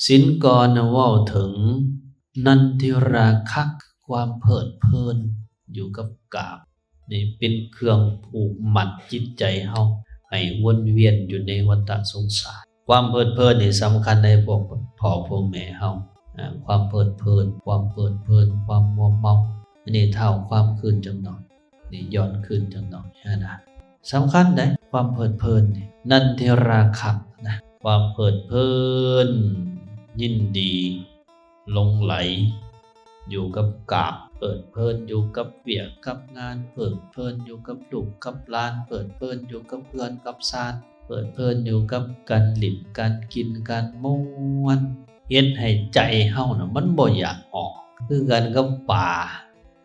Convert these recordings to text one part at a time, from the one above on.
ສິນກ່ອນເວົ້າເຖິງນັນທິລາຄະ ຄວາມເພີດເພີນຢູ່ກັບກາມ ນີ້ເປັນເຄື່ອງຜູກມັດຈິດໃຈເຮົາໃຫ້ວົນວຽນຢູ່ໃນວັດຕະສົງສານ. ຄວາມເພີດເພີນນີ້ສຳຄັນໃນພວກພໍ່ພວກແມ່ເຮົາ, ອາ, ຄວາມເພີດເພີນ, ຄວາມເພີດເພີນ, ຄວາມມົວເມົາ, ອັນນີ້ທ້າວຄວາມຄືນຈັກໜ່ອຍ, ນີ້ຍ້ອນຄືນຈັກໜ່ອຍຫັ້ນນະ. ສຳຄັນເດ້ ຄວາມເພີດເພີນນີ້, ນັນທິລາຄະນະ, ຄວາມເພີດເພີນ, ຍິນດີ, ຫຼົງໄຫຼ ຢູ່ກັບກາມ, ເພີດເພີນຢູ່ກັບວຽກກັບງານ, ເພີດເພີນຢູ່ກັບລູກກັບຫຼານ, ເພີດເພີນຢູ່ກັບເຮືອນກັບຊານ, ເພີດເພີນຢູ່ກັບການຫຼິ້ນ, ການກິນ, ການມ່ວນ, ເຮັດໃຫ້ໃຈເຮົານະ ມັນບໍ່ຢາກອອກ. ຄືກັນກັບປາ,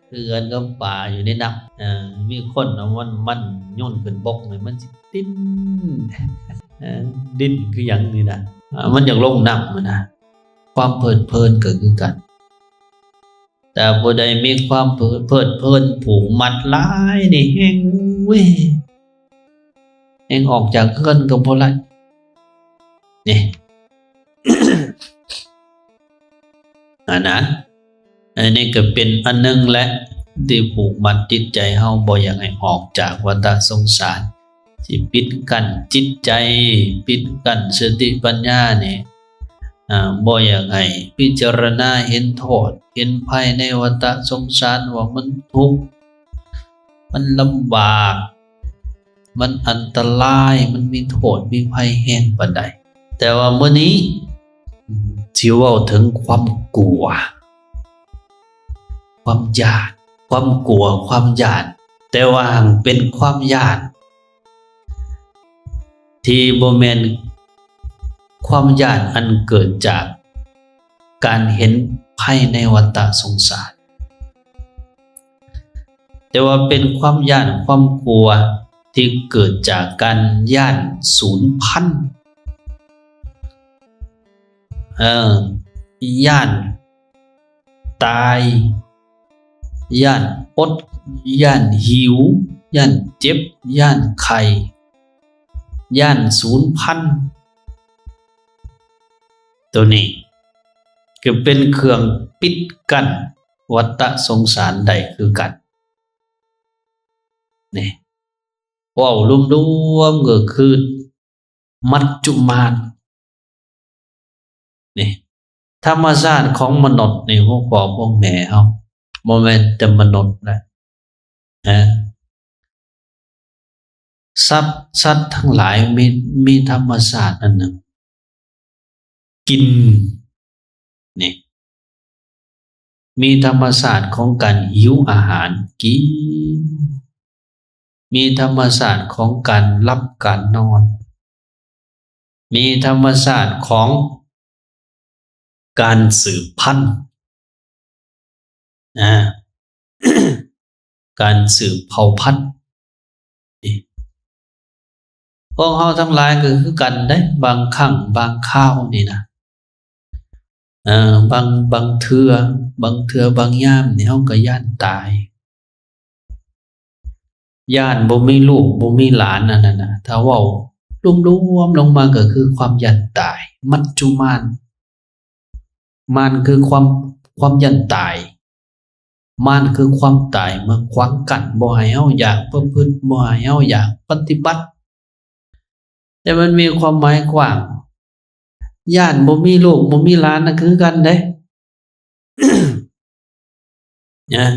ຄືກັນກັບປາຢູ່ໃນນ້ຳ. ເອີ, ມີຄົນນະ ມັນ, ມັນໂຍນຂຶ້ນບົກນີ້ ມັນຊິດີ້ນ, ເອີ, ດີ້ນຄືຫຍັງນີ້ນະ, ເອີ, ມັນຢາກລົງນ້ຳຫັ້ນນະ. ຄວາມເພີດເພີນກໍຄືກັນ. ຖ້າຜູ້ໃດມີຄວາມເພີດເພີນຜູກມັດຫຼາຍນີ້ແຮງ, ໂອ້ຍ, ແຮງອອກຈາກເຮືອນກໍບໍ່ໄດ້. ນີ້ ອັນນະ, ອັນນີ້ກໍເປັນອັນໜຶ່ງແຫຼະ ທີ່ຜູກມັດຈິດໃຈເຮົາ ບໍ່ຢາກໃຫ້ອອກຈາກວັດຕະສົງສານ. ຊິປິດກັ້ນຈິດໃຈ, ປິດກັ້ນສະຕິປັນຍານີ້, ອາ, ບໍ່ຢາກໃຫ້ພິຈາລະນາເຫັນໂທດ, ເຫັນໄພໃນວັດຕະສົງສານວ່າມັນທຸກ, ມັນລຳບາກ, ມັນອັນຕະລາຍ, ມັນມີໂທດ, ມີໄພແຮງປານໃດ. ແຕ່ວ່າມື້ນີ້ ອາ, ຊິເວົ້າເຖິງຄວາມກົວ, ຄວາມຢ້ານ, ຄວາມກົວ, ຄວາມຢ້ານ, ແຕ່ວ່າເປັນຄວາມຢ້ານ ທີ່ບໍ່ແມ່ນຄວາມຢ້ານອັນເກີດຈາກການເຫັນໄພໃນວັດຕະສົງສານ, ແຕ່ວ່າເປັນຄວາມຢ້ານ, ຄວາມກົວທີ່ເກີດຈາກການຢ້ານສູນພັນ, ເອີ, ຢ້ານ ຕາຍ, ຢ້ານອົດ, ຢ້ານຫິວ, ຢ້ານເຈັບ, ຢ້ານໄຂ້, ຢ້ານສູນພັນ. ໂຕນີ້ກໍເປັນເຄື່ອງປິດກັ້ນວັດຕະສົງສານໄດ້ຄືກັນ. ນີ້ ເວົ້າລວມໆກໍຄື ມັດຈຸມານ. ນີ້ ທຳມະຊາດຂອງມະນຸດໃນຫົວຂໍ້ພວກແມ່ເຮົາ ບໍ່ແມ່ນແຕ່ມະນຸດນະ, ນະ, ສັດ, ສັດທັງຫຼາຍມີ, ມີທຳມະຊາດອັນໜຶ່ງ ກິນ. ນີ້ ມີທຳມະຊາດຂອງການຫິວອາຫານ ກິນ, ມີທຳມະຊາດຂອງການຫຼັບການນອນ, ມີທຳມະຊາດຂອງການສືບພັນ, ອາ, ການສືບເຜົ່າພັນ. ນີ້ ພວກເຮົາທັງຫຼາຍກໍຄືກັນເດ້, ບາງຄັ້ງບາງຄາວນີ້ນະ, ເອີ, ບາງ, ບາງເທື່ອ, ບາງເທື່ອບາງຍາມນີ້ເຮົາກໍຢ້ານຕາຍ, ຢ້ານບໍ່ມີລູກບໍ່ມີຫຼານ. ອັນນັ້ນນະ, ຖ້າເວົ້າລວມໆລົງມາກໍຄືຄວາມຢ້ານຕາຍ, ມັດຈຸມານ. ມານຄືຄວາມ, ຄວາມຢ້ານຕາຍ. ມານຄືຄວາມຕາຍມາຂວາງກັ້ນ ບໍ່ໃຫ້ເຮົາຢາກປະພຶດ, ບໍ່ໃຫ້ເຮົາຢາກປະຕິບັດ. ແຕ່ມັນມີຄວາມໝາຍກວ້າງ. ຢ້ານບໍ່ມີລູກບໍ່ມີຫຼານນະຄືກັນເດ້. ນະ,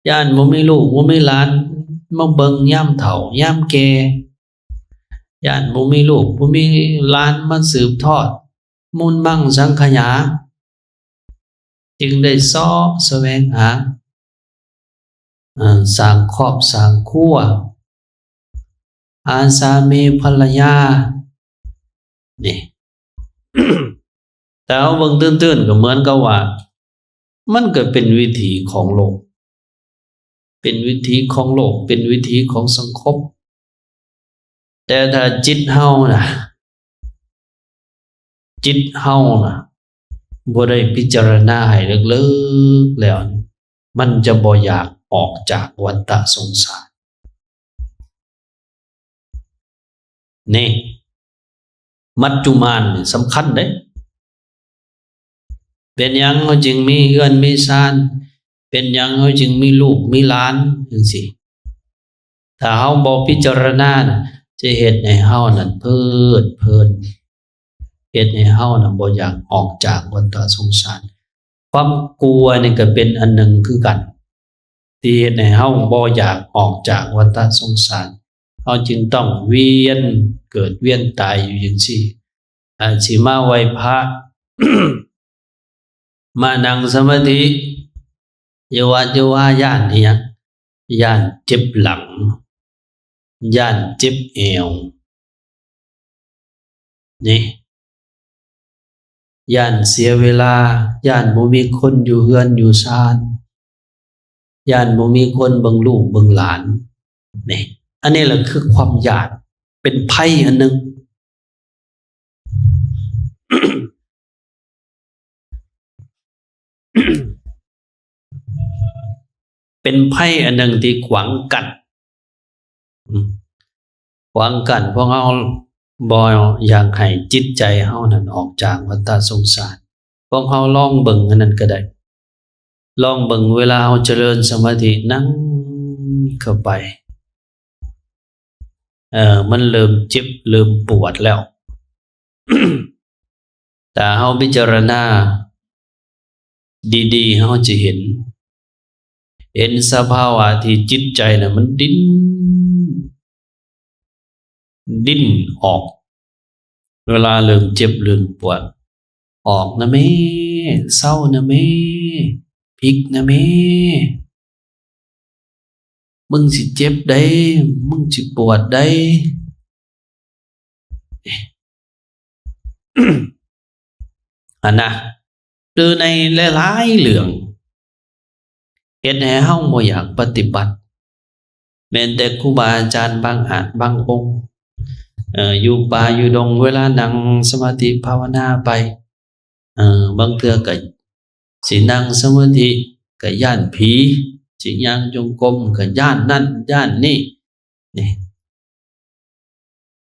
ຢ້ານບໍ່ມີລູກບໍ່ມີຫຼານມາເບິ່ງຍາມເຖົ້າຍາມແກ່, ຢ້ານບໍ່ມີລູກບໍ່ມີຫຼານມາສືບທອດມູນມັງສັງຂະຫຍາ, ຈຶ່ງໄດ້ເຊາະສະແຫວງຫາ, ເອີ, ສ້າງຄອບສ້າງຄົວ, ຫາສາມີພັນລະຍາ. ນີ້ ແຕ່ເຮົາເບິ່ງຕື່ນໆກໍເໝືອນກັບວ່າ ມັນກໍເປັນວິຖີຂອງໂລກ, ເປັນວິຖີຂອງໂລກ, ເປັນວິຖີຂອງສັງຄົມ. ແຕ່ຖ້າຈິດເຮົານະ, ຈິດເຮົານະ ບໍ່ໄດ້ພິຈາລະນາໃຫ້ເລິກໆແລ້ວ, ມັນຈະບໍ່ຢາກອອກຈາກວັດຕະສົງສານ. ນີ້ ມັດຈຸມານນີ້ສຳຄັນເດ້. ປັນຫຍັງເຮົາຈຶ່ງມີເຮືອນມີຊານ? ເປັນຫຍັງເຮົາຈຶ່ງມີລູກມີຫຼານ? ຈັ່ງຊີ້. ຖ້າເຮົາບໍ່ພິຈາລະນານະ ຈະເຮັດໃຫ້ເຮົານັ້ນເພີດເພີນ, ເຮັດໃຫ້ເຮົານະບໍ່ຢາກອອກຈາກວັດຕະສົງສານ. ຄວາມກົວນີ້ກໍເປັນອັນໜຶ່ງຄືກັນ ທີ່ເຮັດໃຫ້ເຮົາບໍ່ຢາກອອກຈາກວັດຕະສົງສານ. ເຮົາຈຶ່ງຕ້ອງວຽນເກີດວຽນຕາຍຢູ່ຈັ່ງຊີ້. ອາດຊິມາໄຫວ້ພະ ມານັ່ງສະມາທິຢູ່ວັດຢູ່ວາ ຢ້ານອີ່ຫຍັງ? ຢ້ານເຈັບຫຼັງ, ຢ້ານເຈັບແອວ ນີ້ ຢ້ານເສຍເວລາ, ຢ້ານບໍ່ມີຄົນຢູ່ເຮືອນຢູ່ຊານ, ຢ້ານບໍ່ມີຄົນເບິ່ງລູກເບິ່ງຫຼານ. ນີ້ ອັນນີ້ລະຄືຄວາມຢ້ານ, ເປັນໄພອັນໜຶ່ງ. ເປັນໄພອັນໜຶ່ງທີ່ຂວາງກັ້ນ ອືມ ຂວາງກັ້ນພວກເຮົາບໍ່ຢາກໃຫ້ຈິດໃຈເຮົານັ້ນອອກຈາກວັດຕະສົງສານ. ພວກເຮົາລອງເບິ່ງອັນນັ້ນກໍໄດ້, ລອງເບິ່ງເວລາເຮົາຈະເລີນສະມາທິ ນັ່ງເຂົ້າໄປ ເອີ ມັນເລີ່ມເຈັບເລີ່ມປວດແລ້ວ. ຖ້າເຮົາພິຈາລະນາດີໆ ເຮົາຈະເຫັນ, ເຫັນສະພາວະທີ່ຈິດໃຈນະມັນດີ້ນ, ດີ້ນອອກ. ເວລາເລີ່ມເຈັບເລີ່ມປວດ, ອອກນະແມ່, ເຊົານະແມ່, ພິກນະແມ່. ມຶງຊິເຈັບໃດ໋, ມຶງຊິປວດໃດ໋ ຫັ້ນນະ. ຫຼືໃນຫຼາຍໆເລື່ອງ ເຮັດໃຫ້ເຮົາບໍ່ຢາກປະຕິບັດ. ແມ່ນແຕ່ຄູບາອາຈານບາງອາດບາງອົງ ເອີ ຢູ່ປ່າຢູ່ດົງ ເວລານັ່ງສະມາທິພາວະນາໄປ ເອີ ບາງເທື່ອກໍຊິນັ່ງສະມາທິກໍຢ້ານຜີ, ຊິຍ່າງຈົງກົມກໍຢ້ານນັ້ນຢ້ານນີ້. ນີ້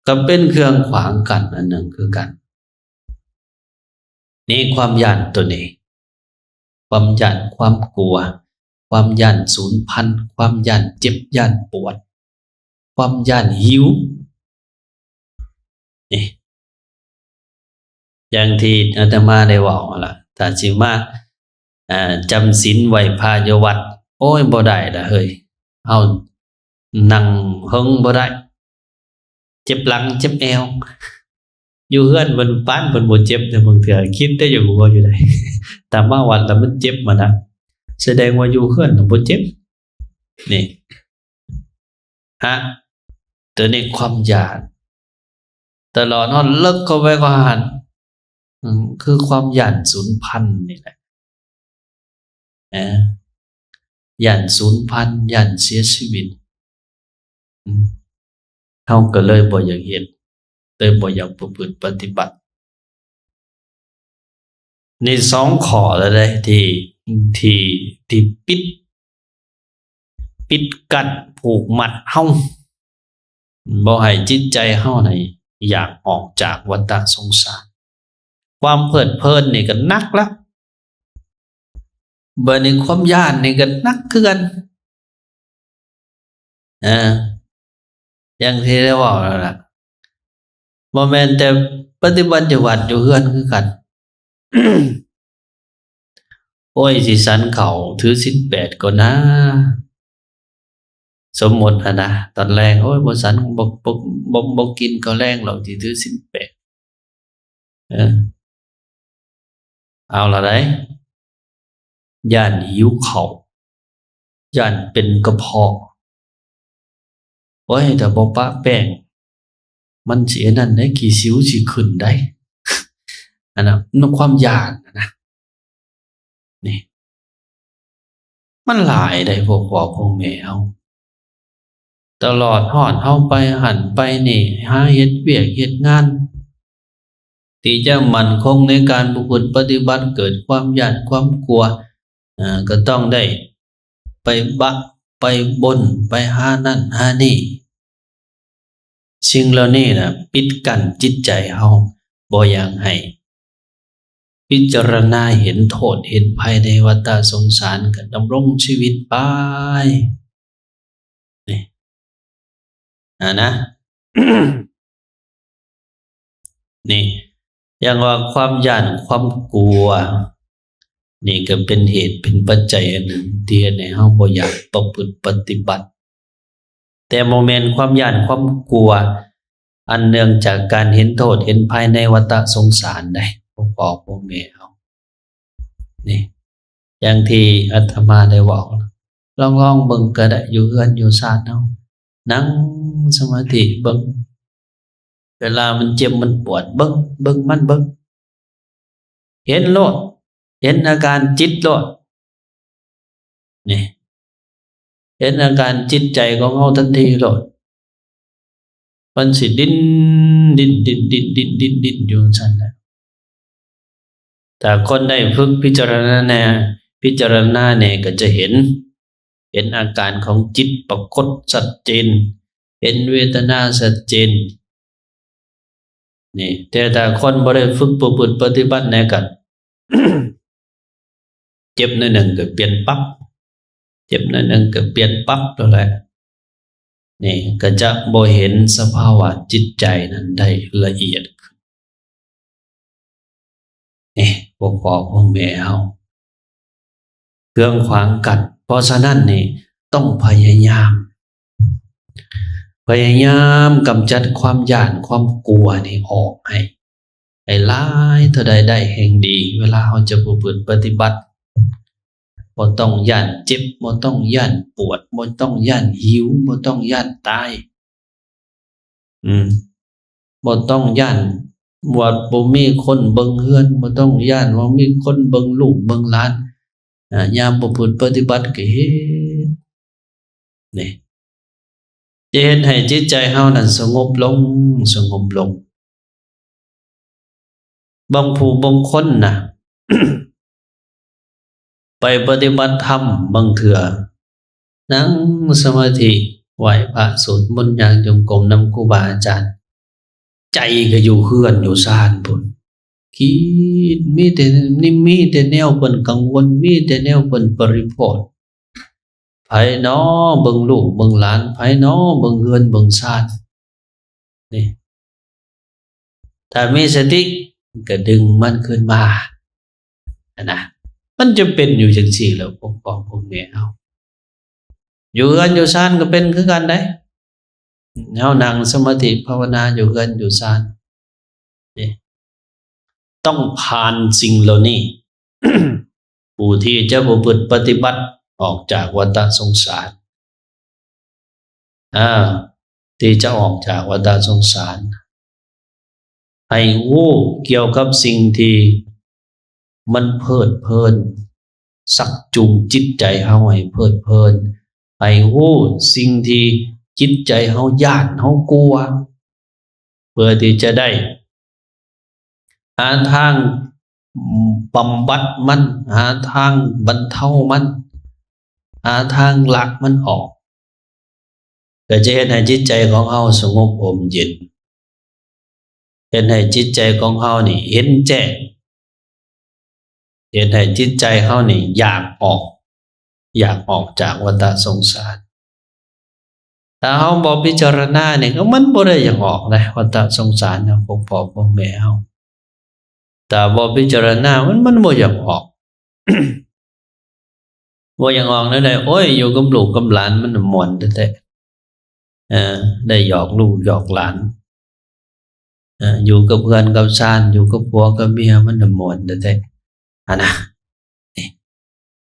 ກໍເປັນເຄື່ອງຂວາງກັ້ນອັນໜຶ່ງຄືກັນ. ນີ້ຄວາມຢ້ານຕົວນີ້, ຄວາມຢ້ານ, ຄວາມກົວ, ຄວາມຢ້ານສູນພັນ, ຄວາມຢ້ານເຈັບ, ຢ້ານປວດ, ຄວາມຢ້ານຫິວ. ນີ້ ຢ່າງທີ່ອາດຕະມາໄດ້ເວົ້າຫັ້ນລະ, ຖ້າຊິມາ ອ່າ ຈຳສິນໄຫວ້ພະຢູ່ວັດ, ໂອ້ຍ ບໍ່ໄດ້ລະເຮີ້ຍ, ເຮົານັ່ງເຫິງບໍ່ໄດ້, ເຈັບຫຼັງເຈັບແອວ. ຢູ່ເຮືອນເພິ່ນປານເພິ່ນບໍ່ເຈັບເດ້, ບາງເທື່ອຄິດແຕ່ຢາກຫົວຢູ່ໃດ໋, ຖ້າມາວັດລະມັນເຈັບມານະ, ສະແດງວ່າຢູ່ເຮືອນນະບໍ່ເຈັບ. ນີ້ ຮະ ຕົວນີ້ຄວາມຢ້ານ ຕະຫຼອດຮອດເລິກເຂົ້າໄປກວ່າຫັ້ນ ອືມ ຄືຄວາມຢ້ານສູນພັນນີ້ແຫຼະ ເອີ ຢ້ານສູນພັນ, ຢ້ານເສຍຊີວິດ. ອືມ ເຮົາກໍເລີຍບໍ່ຢາກເຮັດ, ເລີຍບໍ່ຢາກປະພຶດປະຕິບັດ. ນີ້ສອງຂໍ້ແລ້ວເດ້ ທີ່ ທີ່ ທີ່ປິດ ປິດກັ້ນຜູກມັດເຮົາ, ບໍ່ໃຫ້ຈິດໃຈເຮົາໃຫ້ຢາກອອກຈາກວັດຕະສົງສານ. ຄວາມເພີດເພີນນີ້ກໍໜັກລະ, ບາດນີ້ຄວາມຢ້ານນີ້ກໍໜັກຄືກັນ. ເອີ ຢ່າງທີ່ໄດ້ເວົ້ານັ້ນລະ, ບໍ່ແມ່ນແຕ່ປະຕິບັດຢູ່ວັດຢູ່ເຮືອນຄືກັນ. ໂອ້ຍ ຊິສັນເຂົ້າ ຖືສິນແປດກ່ອນນາ, ສົມມຸດຫັ້ນນະ, ຕອນແລງ ໂອ້ຍ ບໍ່ສັນ ບໍ່ ບໍ່ ບໍ່ ບໍ່ກິນເຂົ້າແລງດອກ, ຊິຖືສິນແປດ. ເອີ ເອົາລະໃດ໋, ຢ້ານຫິວເຂົ້າ, ຢ້ານເປັນກະເພາະ. ໂອ້ຍ ຖ້າບໍ່ປະແປ້ງ ມັນຊິອັນນັ້ນເດ້, ຂີ້ສິວຊິຂຶ້ນໃດ໋. ອັນນັ້ນນຳຄວາມຢ້ານນະ. ນີ້ ມັນຫຼາຍໃດ໋ ພວກພໍ່ພວກແມ່ເຮົາ, ຕະຫຼອດຮອດເຮົາໄປຫັ້ນໄປນີ້ ຫາເຮັດວຽກເຮັດງານ ທີ່ຈະໝັ້ນຄົງໃນການປະພຶດປະຕິບັດ, ເກີດຄວາມຢ້ານຄວາມກົວ, ເອີ ກໍຕ້ອງໄດ້ໄປບະ ໄປບົນ ໄປຫານັ້ນຫານີ້. ສິ່ງເຫຼົ່ານີ້ນະປິດກັ້ນຈິດໃຈເຮົາ, ບໍ່ຢາກໃຫ້ ພິຈາລະນາເຫັນໂທດເຫັນໄພໃນວັດຕະສົງສານ ກໍດຳລົງຊີວິດໄປ ນີ້ ອານະ ນີ້ ຢ່າງວ່າຄວາມຢ້ານຄວາມກົວ ນີ້ກໍເປັນເຫດເປັນປັດໄຈອັນໜຶ່ງທີ່ເຮັດໃຫ້ເຮົາບໍ່ຢາກປະພຶດປະຕິບັດ. ແຕ່ບໍ່ແມ່ນຄວາມຢ້ານຄວາມກົວອັນເນື່ອງຈາກການເຫັນໂທດເຫັນໄພໃນວັດຕະສົງສານໃດ໋ ພວກພໍ່ພວກແມ່ເຮົາ ນີ້ ຢ່າງທີ່ອາດຕະມາໄດ້ເວົ້າ ລອງໆເບິ່ງກໍໄດ້ ຢູ່ເຮືອນຢູ່ຊານເຮົາ ນັ່ງສະມາທິເບິ່ງ ເວລາມັນເຈັບມັນປວດ ເບິ່ງ ເບິ່ງມັນເບິ່ງ ເຫັນໂລດ ເຫັນອາການຈິດໂລດ ນີ້ ເຫັນອາການຈິດໃຈຂອງເຮົາທັນທີໂລດ ມັນຊິດີ້ນ ດີ້ນ ດີ້ນ ດີ້ນ ດີ້ນ ດີ້ນ ດີ້ນຢູ່ຈັ່ງຊັ້ນແຫຼະ. ຖ້າຄົນໃດຝຶກພິຈາລະນາແດ່ ພິຈາລະນາແດ່ກໍຈະເຫັນ ເຫັນອາການຂອງຈິດປາກົດຊັດເຈນ ເຫັນເວທະນາຊັດເຈນ ນີ້ ແຕ່ຖ້າຄົນບໍ່ໄດ້ຝຶກປະພຶດປະຕິບັດແດ່ກໍ ເຈັບໜ້ອຍໜຶ່ງກໍປ່ຽນປັບ ເຈັບໜ້ອຍໜຶ່ງກໍປ່ຽນປັບໂລດແຫຼະ ນີ້ ກໍຈະບໍ່ເຫັນສະພາວະຈິດໃຈນັ້ນໄດ້ລະອຽດຂຶ້ນ ນີ້ ພວກພໍ່ພວກແມ່ເຮົາ ເຄື່ອງຂວາງກັ້ນ. ເພາະສະນັ້ນນີ້ ຕ້ອງພະຍາຍາມ ພະຍາຍາມກຳຈັດຄວາມຢ້ານຄວາມກົວນີ້ອອກໃຫ້ ໃຫ້ຫຼາຍເທົ່າໃດໄດ້ແຮ່ງດີ ເວລາເຮົາຈະປະພຶດປະຕິບັດ ບໍ່ຕ້ອງຢ້ານເຈັບ ບໍ່ຕ້ອງຢ້ານປວດ ບໍ່ຕ້ອງຢ້ານຫິວ ບໍ່ຕ້ອງຢ້ານຕາຍ ອືມ ບໍ່ຕ້ອງຢ້ານວ່າບໍ່ມີຄົນເບິ່ງເຮືອນ ບໍ່ຕ້ອງຢ້ານວ່າມີຄົນເບິ່ງລູກເບິ່ງຫຼານ ອາ ຍາມປະພຶດປະຕິບັດກໍເຮັດ ນີ້ ຈະເຮັດໃຫ້ຈິດໃຈເຮົານັ້ນສະຫງົບລົງ ສະຫງົບລົງ. ບາງຜູ້ບາງຄົນນະ ໄປປະຕິບັດທຳ ບາງເທື່ອນັ່ງສະມາທິ ໄຫວ້ພະ ສວດມົນ ຍ່າງຈົງກົມນຳຄູບາອາຈານ ໃຈກໍຢູ່ເຮືອນຢູ່ຊານພຸ້ນ ຄິດ ມີແຕ່ ມີແຕ່ແນວເພິ່ນກັງວົນ ມີແຕ່ແນວເພິ່ນປະລິໂພດ ໃຜນໍເບິ່ງລູກເບິ່ງຫຼານ ໃຜນໍເບິ່ງເຮືອນເບິ່ງຊານ ນີ້ ຖ້າມີສະຕິກໍດຶງມັນຄືນມາຫັ້ນນະ ມັນຈະເປັນຢູ່ຈັ່ງຊີ້ແຫຼະ ພວກພໍ່ພວກແມ່ເຮົາ ຢູ່ເຮືອນຢູ່ຊານກໍເປັນຄືກັນເດ້ ເຮົານັ່ງສະມາທິພາວະນາຢູ່ເຮືອນຢູ່ຊານ ເດ້ ຕ້ອງຜ່ານສິ່ງເຫຼົ່ານີ້ ຜູ້ທີ່ຈະປະພຶດປະຕິບັດອອກຈາກວັດຕະສົງສານ ອາ ທີ່ຈະອອກຈາກວັດຕະສົງສານ ໃຫ້ຮູ້ກ່ຽວກັບສິ່ງທີ່ມັນເພີດເພີນ ຊັກຈູງຈິດໃຈເຮົາໃຫ້ເພີດເພີນ ໃຫ້ຮູ້ສິ່ງທີ່ຈິດໃຈເຮົາຢ້ານເຮົາກົວ ເພື່ອທີ່ຈະໄດ້ຫາທາງບຳບັດມັນ ຫາທາງບັນເທົາມັນ ຫາທາງລາກມັນອອກ ກໍຈະເຮັດໃຫ້ຈິດໃຈຂອງເຮົາສະຫງົບຮົ່ມເຢັນ ເຮັດໃຫ້ຈິດໃຈຂອງເຮົານີ້ເຫັນແຈ້ງ ເຮັດໃຫ້ຈິດໃຈເຮົານີ້ຢາກອອກ ຢາກອອກຈາກວັດຕະສົງສານ. ຖ້າເຮົາບໍ່ພິຈາລະນານີ້ ກໍມັນບໍ່ໄດ້ຢາກອອກນະ ວັດຕະສົງສານນະ ພວກພໍ່ພວກແມ່ເຮົາ. ຖ້າບໍ່ພິຈາລະນາ ມັນ ມັນບໍ່ຢາກອອກ. ບໍ່ຢາກອອກແນວໃດ? ໂອ້ຍ ຢູ່ກັບລູກກັບຫຼານມັນມ່ວນແທ້ໆ. ເອີ ໄດ້ຫຍອກລູກຫຍອກຫຼານ ເອີ ຢູ່ກັບເຮືອນກັບຊານ ຢູ່ກັບຜົວກັບເມຍ ມັນນະມ່ວນແທ້ໆ ຫັ້ນນະ.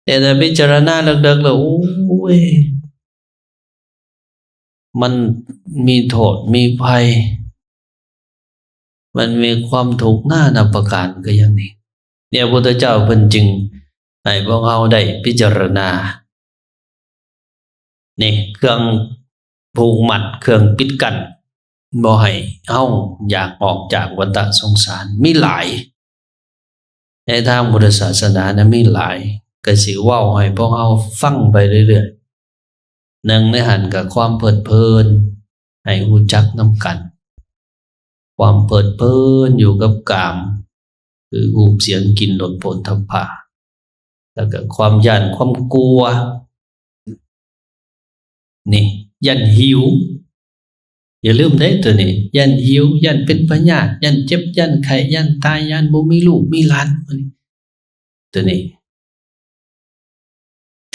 ແຕ່ຖ້າພິຈາລະນາເລິກໆແລ້ວ ໂອ້ຍ ມັນມີໂທດມີໄພ ມັນມີຄວາມທຸກນານາປະການ ຄືຫຍັງນີ້. ນີ້ ພະພຸດທະເຈົ້າເພິ່ນຈຶ່ງໃຫ້ພວກເຮົາໄດ້ພິຈາລະນາ ນີ້ ເຄື່ອງຜູກມັດ ເຄື່ອງປິດກັ້ນ ບໍ່ໃຫ້ເຮົາຢາກອອກຈາກວັດຕະສົງສານ ມີຫຼາຍ. ໃນທາງພຸດທະສາສະໜານະ ມີຫຼາຍ ກໍຊິເວົ້າໃຫ້ພວກເຮົາຟັງໄປເລື້ອຍໆ. ໜຶ່ງໃນຫັ້ນກໍຄວາມເພີດເພີນ ໃຫ້ຮູ້ຈັກນຳກັນ ຄວາມເພີດເພີນຢູ່ກັບກາມ ເພ ຄືຮູບ ສຽງ ກິ່ນ ລົດ ໂຜດຖັບພະ ແລ້ວກໍຄວາມຢ້ານ ຄວາມກົວ ນີ້ ຢ້ານຫິວ. ຢ່າລືມເດ້ໂຕນີ້ ຢ້ານຫິວ, ຢ້ານເປັນພະຍາດ, ຢ້ານເຈັບ, ຢ້ານໄຂ້, ຢ້ານຕາຍ, ຢ້ານບໍ່ມີລູກມີຫຼານ ໂຕນີ້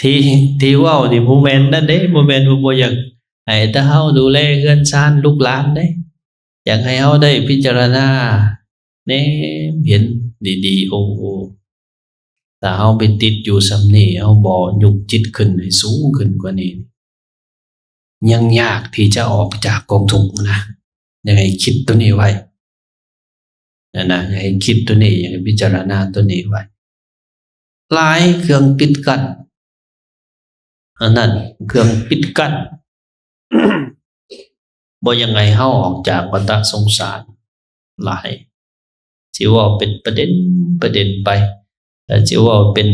ທີ່ ທີ່ເວົ້ານີ້ບໍ່ແມ່ນນັ້ນເດ້, ບໍ່ແມ່ນວ່າບໍ່ຢາກໃຫ້ແຕ່ເຮົາດູແລເຮືອນຊານລູກຫຼານເດ້, ຢາກໃຫ້ເຮົາໄດ້ພິຈາລະນາແນມເຫັນດີໆ. ໂອ້ ໂອ້ ຖ້າເຮົາໄປຕິດຢູ່ສ່ຳນີ້ ເຮົາບໍ່ຍົກຈິດຂຶ້ນໃຫ້ສູງຂຶ້ນກວ່ານີ້ ຍັງຍາກທີ່ຈະອອກຈາກກອງທຸກນະ. ຢາກໃຫ້ຄິດໂຕນີ້ໄວ້ ນັ້ນນະ, ໃຫ້ຄິດໂຕນີ້, ໃຫ້ພິຈາລະນາໂຕນີ້ໄວ້. ຫຼາຍເຄື່ອງປິດກັ້ນ, ອັນນັ້ນເຄື່ອງປິດກັ້ນ ບໍ່ຢາກໃຫ້ເຮົາອອກຈາກວັດຕະສົງສານຫຼາຍ. ຊິເວົ້າເປັນປະເດັນ ປະເດັນໄປ, ແລະ ຊິເວົ້າເປັນ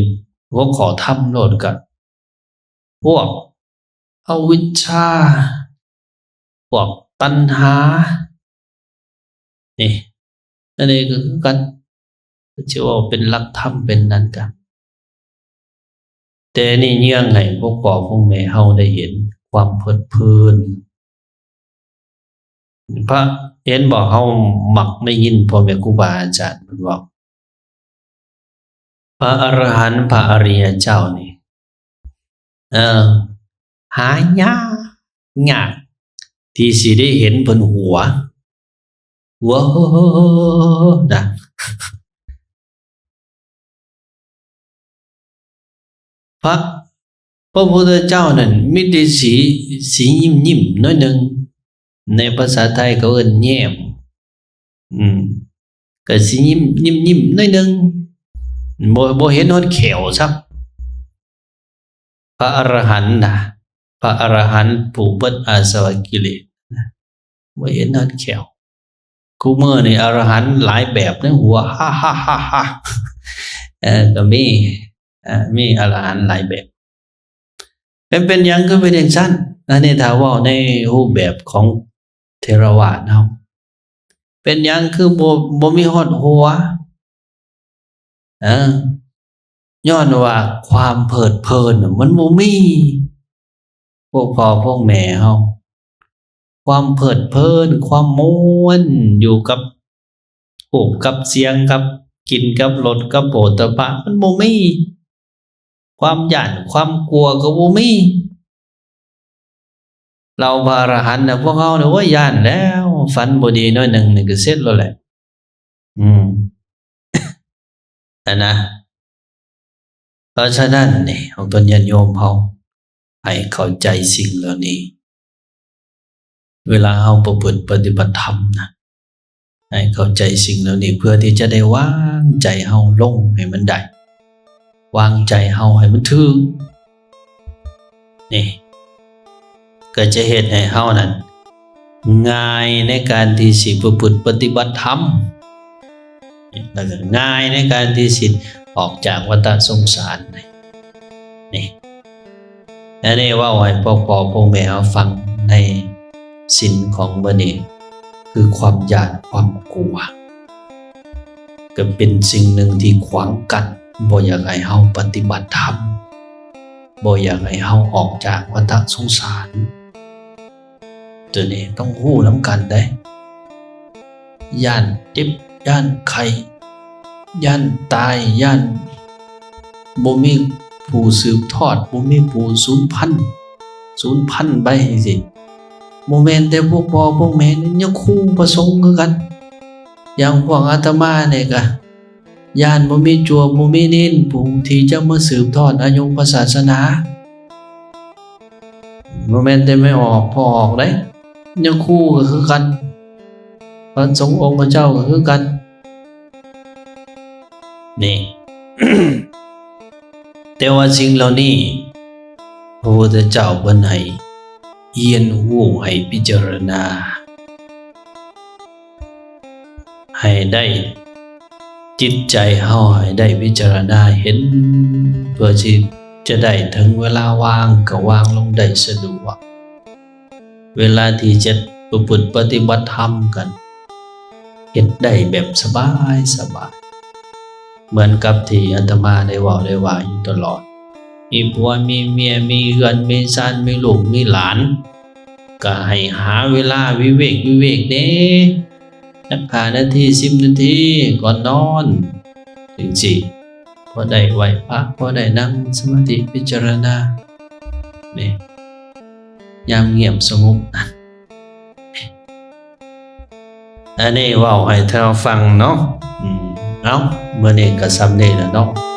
ຫົວຂໍ້ທຳໂລດ ກະພວກອະວິດຊາ ພວກຕັນຫາ ນີ້ ອັນນີ້ກໍຄືກັນ, ຊິເວົ້າເປັນຫຼັກທຳເປັນນັ້ນກະ ແຕ່ນີ້ເຍືອງໃຫ້ພວກພໍ່ພວກແມ່ເຮົາໄດ້ເຫັນຄວາມເພີດເພີນ. ພະ ເຫັນບໍ່ ເຮົາມັກໄດ້ຍິນພໍ່ແມ່ຄູບາອາຈານເພິ່ນເວົ້າ ພະອະລະຫັນ ພະອະລິຍະເຈົ້ານີ້ ເອີ ຫາຍາກ ຍາກທີ່ຊິໄດ້ເຫັນເພິ່ນຫົວ ຫົວນະ. ພະ ພະພຸດທະເຈົ້ານັ້ນມີແຕ່ສີ ສີຍິ້ມໆໜ້ອຍໜຶ່ງ, ໃນພາສາໄທເຂົາເອີ້ນແຍ້ມ ອືມ ກະຊິຍິ້ມ ຍິ້ມໆໜ້ອຍໜຶ່ງ, ບໍ່ ບໍ່ເຫັນຮອດແຂ້ວຊ້ຳ. ພະອະລະຫັນນະ ພະອະລະຫັນຜູ້ເບິດອາສະວະກິເລດນະ ບໍ່ເຫັນຮອດແຂ້ວ. ຄູ່ມື້ນີ້ອະລະຫັນຫຼາຍແບບເດ້ ຫົວ ຮາ ຮາ ຮາ ຮາ ເອີ ກໍມີ ເອີ ມີອະລະຫັນຫຼາຍແບບ. ແມ່ນເປັນຫຍັງຄືເປັນຈັ່ງຊັ້ນ? ອັນນີ້ຖ້າເວົ້າໃນຮູບແບບຂອງເຖລະວາດເຮົາ ເປັນຫຍັງຄືບໍ່ ບໍ່ມີຮອດຫົວ? ເອີ ຍ້ອນວ່າຄວາມເພີດເພີນມັນບໍ່ມີ. ພວກພໍ່ພວກແມ່ເຮົາ ຄວາມເພີດເພີນ ຄວາມມ່ວນຢູ່ກັບຮູບກັບສຽງ ກັບກິ່ນກັບລົດກັບໂຜດຖະພະ ມັນບໍ່ມີ. ຄວາມຢ້ານຄວາມກົວກໍບໍ່ມີ. ເຫຼົ່າພະອະລະຫັນນະ ພວກເຮົານີ້ ໂອ້ຍ ຢ້ານແລ້ວ, ຝັນບໍ່ດີໜ້ອຍໜຶ່ງນີ້ກໍເສັດແລ້ວແຫຼະ. ອືມ ອັນນະ ເພາະສະນັ້ນນີ້ ເຮົາເປັນຍາດໂຍມເຮົາ ໃຫ້ເຂົ້າໃຈສິ່ງເຫຼົ່ານີ້ ເວລາເຮົາປະພຶດປະຕິບັດທຳນະ ໃຫ້ເຂົ້າໃຈສິ່ງເຫຼົ່ານີ້ ເພື່ອທີ່ຈະໄດ້ວາງໃຈເຮົາລົງໃຫ້ມັນໄດ້ ວາງໃຈເຮົາໃຫ້ມັນຖືກ. ນີ້ ກໍຈະເຮັດໃຫ້ເຮົານັ້ນງ່າຍໃນການທີ່ຊິປະພຶດປະຕິບັດທຳ ແລ້ວກໍງ່າຍໃນການທີ່ຊິອອກຈາກວັດຕະສົງສານ. ນີ້ ອັນນີ້ເວົ້າໃຫ້ພວກພໍ່ພວກແມ່ເຮົາຟັງໃນສິນຂອງມື້ນີ້ ຄືຄວາມຢ້ານຄວາມກົວ ກໍເປັນສິ່ງໜຶ່ງທີ່ຂວາງກັ້ນ ບໍ່ຢາກໃຫ້ເຮົາປະຕິບັດທຳ ບໍ່ຢາກໃຫ້ເຮົາອອກຈາກວັດຕະສົງສານ. ໂຕນີ້ຕ້ອງຮູ້ນຳກັນເດ້ ຢ້ານເຈັບ ຢ້ານໄຂ້ ຢ້ານຕາຍ ຢ້ານບໍ່ມີຜູ້ສືບທອດ ບໍ່ມີຜູ້ສູນພັນ ສູນພັນໄປຈັ່ງຊີ້. ບໍ່ແມ່ນແຕ່ພວກພໍ່ພວກແມ່ເດ້ ຍາຄູພະສົງຄືກັນ. ຢ່າງພວກອາດຕະມານີ້ກະ ຢ້ານບໍ່ມີຈົວ ບໍ່ມີເນນຜູ້ທີ່ຈະມາສືບທອດອາຍຸພະສາສະໜາ. ບໍ່ແມ່ນແຕ່ແມ່ອອກ ພໍ່ອອກເດ້ ຍາຄູກໍຄືກັນ ພະສົງອົງພະເຈົ້າກໍຄືກັນ. ນີ້ ແຕ່ວ່າສິ່ງເຫຼົ່ານີ້ ພະພຸດທະເຈົ້າເພິ່ນໃຫ້ຮຽນຮູ້ ໃຫ້ພິຈາລະນາ ໃຫ້ໄດ້ ຈິດໃຈເຮົາໃຫ້ໄດ້ພິຈາລະນາເຫັນ ເພື່ອທີ່ຈະໄດ້ເຖິງເວລາວ່າງກໍວ່າງລົງໄດ້ສະດວກ, ເວລາທີ່ຈະປະພຶດປະຕິບັດທຳກໍເຮັດໄດ້ແບບສະບາຍສະບາຍ. ເໝືອນກັບທີ່ອາດຕະມາໄດ້ເວົ້າໄດ້ວ່າຢູ່ຕະຫຼອດ ມີຜົວມີເມຍ ມີເຮືອນມີຊານ ມີລູກມີຫຼານ ກໍໃຫ້ຫາເວລາວິເວກວິເວກແດ່ ຈັກຫ້ານາທີ ສິບນາທີ ກ່ອນນອນ ຈັ່ງຊີ້ ພໍໄດ້ໄຫວ້ພະ ພໍໄດ້ນັ່ງສະມາທິພິຈາລະນາ ນີ້ ຍາມງຽບສະຫງົບ ອັນນີ້ເວົ້າໃຫ້ທ່ານຟັງເນາະ. ອືມ ເອົາ ມື້ນີ້ກໍສ່ຳນີ້ລະເນາະ.